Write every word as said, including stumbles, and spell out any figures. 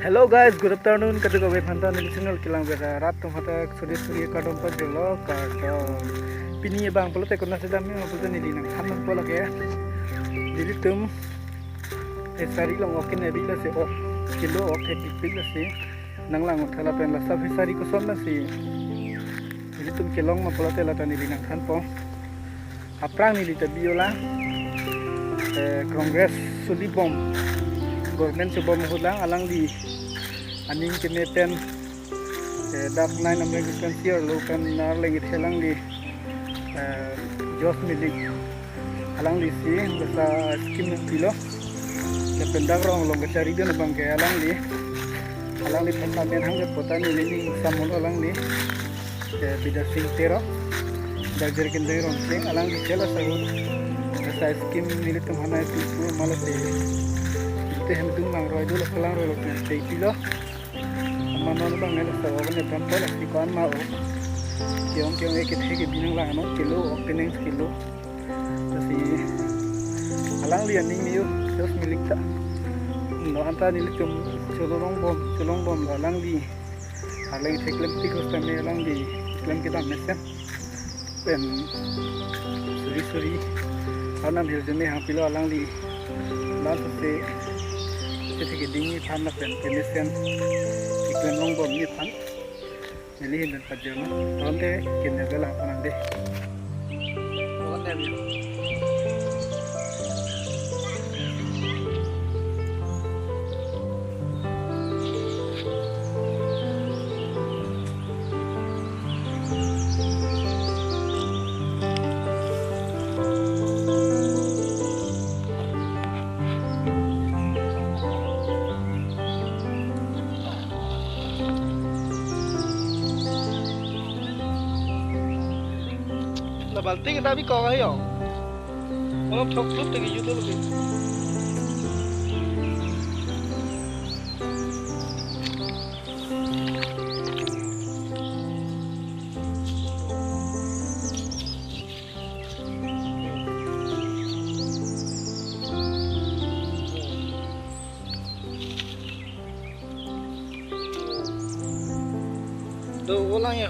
Hello guys, good afternoon. Kadokave aphanta neli channel kelang bera rat atum hadak suri suri kardom pajirlo, kardom. Pini abang pulote konatsi damji pulote neli nangthan nangpo lake. Nelitum fishery along ok kene bik lasi, ok kilo ok thek bik lasi nanglang uthela pen lasi fishery koson lasi nelitum kelong ma pulote lata neli nangthanpo. Aphrang neli ta biyola, eh, Congress solibom, government chobom ahut lang alangli aning keme pen, eh, dak nine Amreng constituency arlo pen Arleng kethe alangli, eh, Josh Milik alanglisi basa scheme nangpilo. Lapen dak rong along kacharlidun abang ke alangli, alangli phan amen hang ke pota neli ning samon alangli, eh, Bidya Sing Terang, dak Jirikindeng Rongcheng, alangli chela saru basa scheme nelitum hanai pipu malasi te hem dung langroi do la kalangroi lo pen te pilo. Mano bang nela sa ok ne pam pola si ko-an ma ok. Ke-ong ke-ong ek kethe ke binong lang ano kilo ok peneng kilo. Lasi alangli aning niu Josh Milik ta. No anta nelitum cholongbom, cholongbom lo alangli. Arleng kethe klem tik hos tame alangli klem kedam mesen. Pen suri suri arnam hirjume hang pilo alangli. Lal sase kethe keding ni phan lapen kemesen keklem longbom ni phan. Neli hin pen pajirlo. Tangte kene bela phan nang de. La balti kita bi kok ayo. Onom thok thok tegi jutul ke. Do ulang ya.